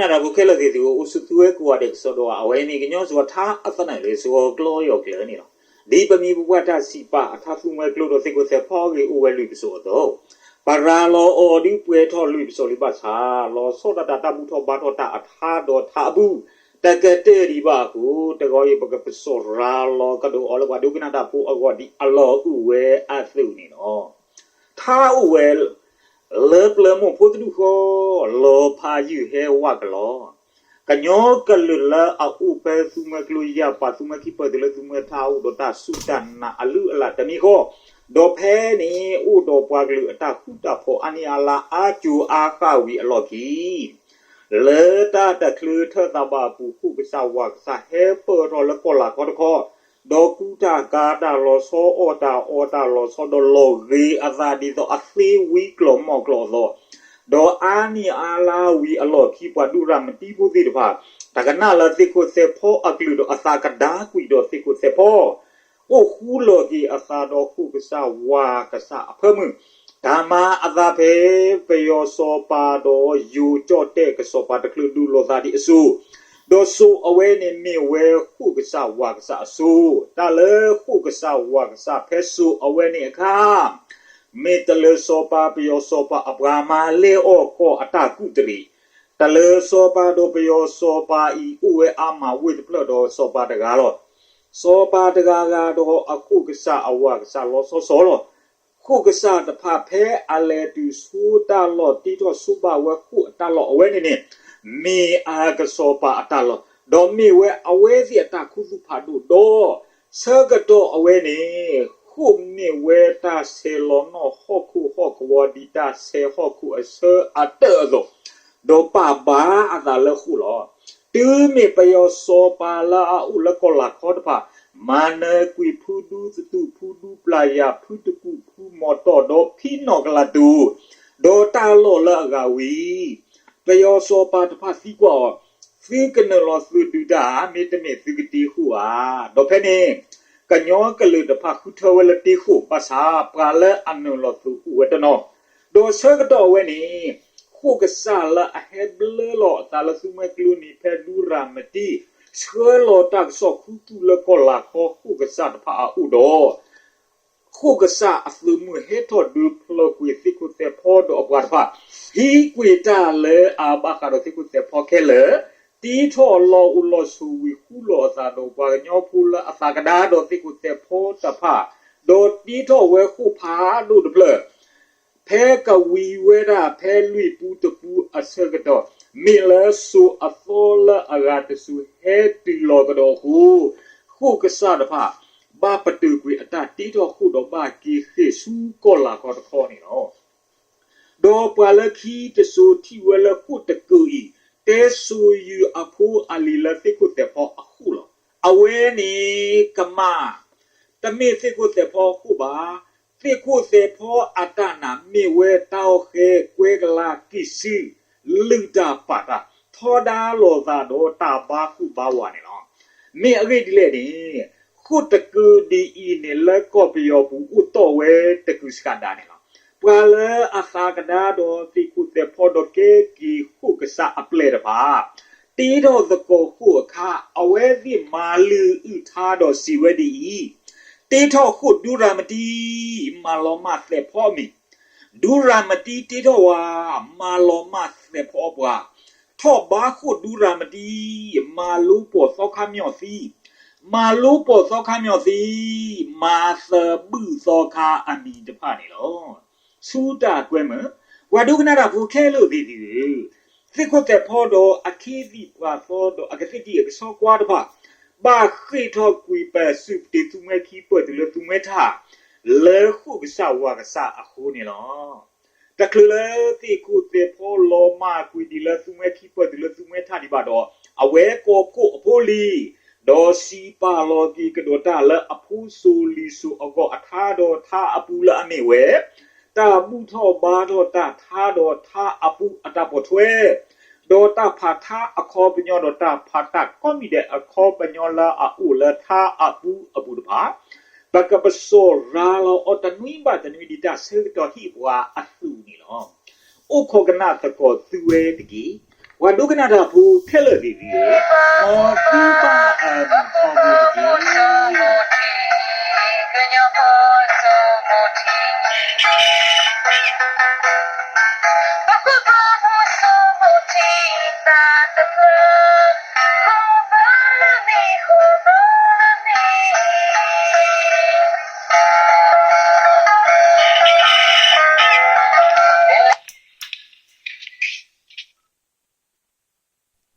ဒီပုၢ်ဝဲၢ်ခဲလၢာ်သ့ၣ်သုဧၢ, အိၣ်ဆူၣ်သုဝဲကိးဂၤဒဲးကစီဒီဧါ, အဝဲမ့ၢ်ကညီစိၤအထါအသနၢၣ်လၢ စှီၤကျီယီၢ်ကျၢၤန့ၣ်လီၤ. ဒ်ပမံၤပပှၢ်တၢ်စံးပာ်အထါ သူမှဲကျိဒီးသ့ၣ်ခိၣ်သဲးဖီအဂ့ၢ်အိၣ်ဝဲလွံၢ်ပစီၣ်အသိး, ပရၤလီၤအီၤဒုးပှဲၤထီၣ်လွံၢ်ပစီၣ်လံဘၣ်ဆၣ်, လီၤဆီဒၣ်တၢ်တၢ်ဘူၣ်ထီၣ်ဘါထီၣ်တၢ်အထါဒီးထါအဘူၣ် တကတၢၢ်ဒံးဘၣ်အဃိ, တဂီၤအံၤ ပကပစီၣ်ရၤလီၤကဒီးအီၤလၢပှၤဒိကနၣ်တၢ်ဖိအဂီၢ် ဒ်အလီၢ်အိၣ်ဝဲအသိးန့ၣ်လီၤ. ထါအိၣ်ဝဲ လၢပျၢၤမိၢ်ဖိတဒူၣ်ဃီ, လီၤဖးယုၢ်ဟဲဝးကလီ, ကညီကလုာ်လၢအအိၣ်ဖဲသူမှဲကျိယၢ်ပၤ သူမှဲခံပၢၢ်တုၤလၢသူမှဲထါ အိၣ်ဒီးတၢ်စူၢ်တၢ်နာ်အလုၢ်အလၢ်တမံၤဃီ, ဒီးဖဲန့ၣ်အိၣ်ဒီးပှၤကလုာ်အတၢ်ဃူတၢ်ဖိး အါနံၣ်အါလါအါကိၤအါဃၣ်ဝံၤအလီၢ်ခံ လၢတၢ်တချုးထၢၣ်သးဘၣ်အပူၤ ဃိၣ်ကစၢ်ဝၣ်ကစၢ်ဟဲပၢၢ်ထီၣ်လၢကီၢ်လာ်ခီတခီ, ဒီးကူတၢ်ကၤတၢ်လီၤဆီ အီၣ်တၢ်အီတၢ်လီၤဆီ ဒီးလီၤဂ့ၤအသးဒ်သိးအသ့ဝံကျီၢ်မီၢ်ကျီၢ်အသိး, ဒီးအါနံၣ်အါလါဝံၤအလီၢ်ခံ ပှၤဒူရၤမတံဖိသ့ၣ်တဖၣ် တကနၣ်လၢသ့ၣ်ခိၣ်သဲးဖီအကလုၢ်ဒီး အသးကဒါကွံာ်ဒီးသ့ၣ်ခိၣ်သဲးဖီ အိၣ်ဃူလီၤက့ၤအသးဒီးဃိၣ်ကစၢ်ဝၣ်ကစၢ်အဖၢမုၢ်, တၢ်မၤအသးဖဲ ပယီၤစီၤပၤဒီးယိၤကၠီၣ်တဲၣ်ကစီၤပၤတချုးဒိးလိာ်သးဒံးအစိၤ, ဒီးစိၤအဝဲန့ၣ်မ့ၢ်ဝဲဃိၣ်ကစၢ်ဝၣ်ကစၢ်အစိၤ, တၢ်လၢဃိၣ်ကစၢ်ဝၣ်ကစၢ်ဖဲစိၤအဝဲန့ၣ်အခါ မ့ၢ်တလၢၤစီၤပၤပယီၤစီၤပၤအပှၤမၤလဲအီၣ်ကီၢ်အတၢ်ကူၣ်တရံး, တလၢၤစီၤပၤဒီးပယီၤစီၤပၤအံၤ အိၣ်ဝဲအါမးဝ့ၢ်တဖျၢၣ်ဒီးစီၤပၤတဂၤလီၤ. စီၤပၤတဂၤဂၤဒီးအဃိၣ်ကစၢ်အဝၣ်ကစၢ်လီၤဆီဆီလီၤ. ဃိၣ်ကစၢ်တဖၣ်ဖဲအလဲၤတုၤဆိတၢ်လီၢ် တ့ထီၣ်ဆိဘၣ်ဝဲဃိၣ်အတၢ်လီၢ်အဝဲန့ၣ်န့ၣ် မ့ၢ်အကစီၤပၤအတၢ်လီၢ်, ဒီးမ့ၢ်ဝဲအဝဲသ့ၣ်အတၢ်ခူသူၣ်ဖးဒိၣ်ဒီး ဆၢကတီၢ်အဝဲန့ၣ် ဃိၣ်မ့ၢ်ဝဲတၢ်ဆဲးလီၤနီၣ်ဟီၣ်ခိၣ်ဟီၣ်ကဝီၤ ဒ်တၢ်ဆဲးဟီၣ်ခိၣ်အဆၢအတၢၢ်အသိး, ဒီးပာ်ဘၣ်အသးလၢဃိၣ်လီၤ. တုၤမ့ၢ်ပယီၤစီၤပၤလၢအအိၣ်လၢကီၢ်လာ်ခီတဖၣ် မၤနၢၤကွံာ်ဖုဒူသတူၣ် ဖုဒူပျၢ်ယၢ် ဖုတကူၣ် ဖုမီၤတီၢ်ဒီးဖံနီၣ်ကလးတူၢ် ဒီးတၢ်လီၢ်လၢအဂၤဝံၤ ပယီၤစီၤပၤတဖၣ်သံကွၢ်အီၤ, သုကနုာ်လီၤသုးဒုးတၢ်ဧါ, မ့တမ့ၢ်သုကတ့ဃိၣ်ဧါ. ဒီးဖဲန့ၣ် ကညီကလုာ်တဖၣ်ဃုထၢဝဲလၢတ့ဃိၣ် ဘၣ်ဆၣ်ပှၤလၢအနုာ်လီၤသုးအိၣ်ဝဲတနီၤ, ဒီးဆၢကတီၢ်အဝဲန့ၣ် ဃိၣ်ကစၢ်လၢအဟဲဘျၢလီၤအသးလၢသူမှဲကျိန့ၣ် ဖဲဒူရၤမတံ ဆှၢလီၤတၢ်ကစီၣ်ခူသူၣ်လၢကီၢ်လာ်ခီဃိၣ်ကစၢ်တဖၣ်အအိၣ်ဒီး ဃိၣ်ကစၢ်အသုးမုၢ်ဟဲထီၣ်ဒုးဖျၢၣ်ကွံာ်သ့ၣ်ခိၣ်သဲးဖီဒီးအပှၤတဖၣ်, ဟံးကွံာ်တၢ်လၢအဘၣ်ဃးဒီးသ့ၣ်ခိၣ်သဲးဖီခဲလၢာ်, တ့ထီၣ်လီၤအိၣ်လီၤဆိးဝံၤဃူလီၤအသးဒီးပှၤကညီဖိလၢအသးကဒါဒီးသ့ၣ်ခိၣ်သဲးဖီတဖၣ်, ဒီးတ့ထီၣ်ဝဲဃိၣ်ဖးဒိၣ်တဖျၢၣ် ဖဲကဝံၤဝဲဒၣ်ဖဲလွံၢ်ပူတပူအဆၢကတီၢ်, မ့ၢ်လၢစိၤအသီလၢအဂၤတစိၤဟဲတုၤလီၤကဒီးအဃိ, ဃိၣ်ကစၢ်တဖၣ် ဘၣ်ပတုာ်ကွံာ်အတၢ်တ့ထီၣ်ဃိၣ်ဒီးဘၣ်က့ၤဃ့ၢ်ဆူကီၢ်လာ်ခီတခီန့ၣ်လီၤ. ဒီးပှၤလၢခံတစိၤထံၣ်ဝဲလၢဃိၣ်တကုာ်အံၤ တဲစိၤယုာ်အဖိအလံၤလၢသ့ၣ်ခိၣ်သဲးဖီအဃိၣ်လီၤ. အဝဲန့ၣ်ကမၣ် တမ့ၢ်သ့ၣ်ခိၣ်သဲးဖီအဃိၣ်ဘၣ်. သ့ၣ်ခိၣ်သဲးဖီအတၢ်နာ်မ့ၢ်ဝဲတၢ်အီၣ်ဃဲ ကွဲကလး ကံၢ်ဆူၣ် လုၢ်တၢ်ပာ်တၢ် ထီဒါလိာ်သးဒီးတၢ်ဘါဃိၣ်ဘါဝါန့ၣ်လီၤ. မ့ၢ်အဂ့ၢ်ဒ်လဲၣ်န့ၣ် ဃိၣ်တကုာ်ဒ်အံၤန့ၣ် လၢကီၢ်ပယီၤပူၤအိၣ်တီၢ်ဝဲတကုာ်စှၤဒၣ်န့ၣ်လီၤ. ပှၤလၢအသးကဒါဒီးသ့ၣ်ခိၣ်သဲးဖီဒီးကဲက့ၤဃိၣ်ကစၢ်အပျဲၢ်တဖၣ် တ့ထီၣ်သကိးဃိၣ်အခါ အဝဲသ့ၣ်မၤလုၢ်အုၣ်ထါဒီးစံးဝဲဒ်အံၤ, တ့ထီၣ်ဃိၣ်ဒူရၤမတံ မၤလီၤမၢ်သဲးဖီအမံၤ, ဒူရၤမတံတ့ထီၣ်ဝဲ မၤလီၤမၢ်သဲးဖီအပှၤ, ထီၣ်ဘါဃိၣ်ဒူရၤမတံ မၤလိပှီၢ်သီခါမျီၣ်သံ, မၤလိပှီၢ်သီခါမျီၣ်သံ မၤသဘုၣ်သီခါအမံၤတဖၣ်န့ၣ်လီၤ. ဆူတၢ်ကွဲမုာ်, ပှၤဒိကနၣ်တၢ်ဖိခဲလၢာ်သ့ၣ်သုဧၢ, သ့ၣ်ခိၣ်သဲးဖီဒီးအခ့သံၣ်ပှၤသီဒီးအကသ့ၣ်ကံၢ်အကဆီကွါတဖၣ် ဘၣ်ဃ့ၢ်ထီၣ်ကွံာ်ပစုပတ့ၤသူမှဲခံပၢၢ်တုၤလၢသူမှဲထး လၢဃိၣ်ကစၢ်ဝၤကစၢ်အဃိန့ၣ်လီၤ. တချုးလၢသ့ၣ်ခိၣ်သဲးဖီလီၤမၢ်ကွံာ်ဒံးလၢသူမှဲခံပၢၢ်တုၤလၢသူမှဲထးဒံးဘၣ်ဒီး အဝဲကိးဖှိၣ်အဖိလံၤ ဒီးစံးပာ်လီၤက့ၤကဒီးတၢ်လၢအဖိစိၤလံၤစိၤအဂီၢ်အထါဒီးထါအပူၤလၢအမ့ၢ်ဝဲ တၢ်ဘူၣ်ထီၣ်ဘါထီၣ်တၢ်ထါဒီးထါအပူၤအတၢ်ပိာ်ထွဲ ဒီးတၢ်ဖးထါအခီပညီဒီးတၢ်ဖးတၢ်ကိးမံၤဒဲး အခီပညီလၢအအိၣ်လၢထါအပူၤအပူၤတဖၣ် ပကပစီၣ်ရၤလီၤအီၤတနွံဘၣ်တနွံ ဒ်တၢ်ဆၢကတီၢ်ဟ့ၣ်ပှၤအသိးန့ၣ်လီၤ. အိၣ်ခိးကနၣ်သကိးသုဝဲတက့ၢ်. ပှၤဒိကနၣ်တၢ်ဖိခဲလၢာ်သ့ၣ်သ့ၣ်, မ်သုဘၣ်အမုာ်ထီဘိတက့ၢ်.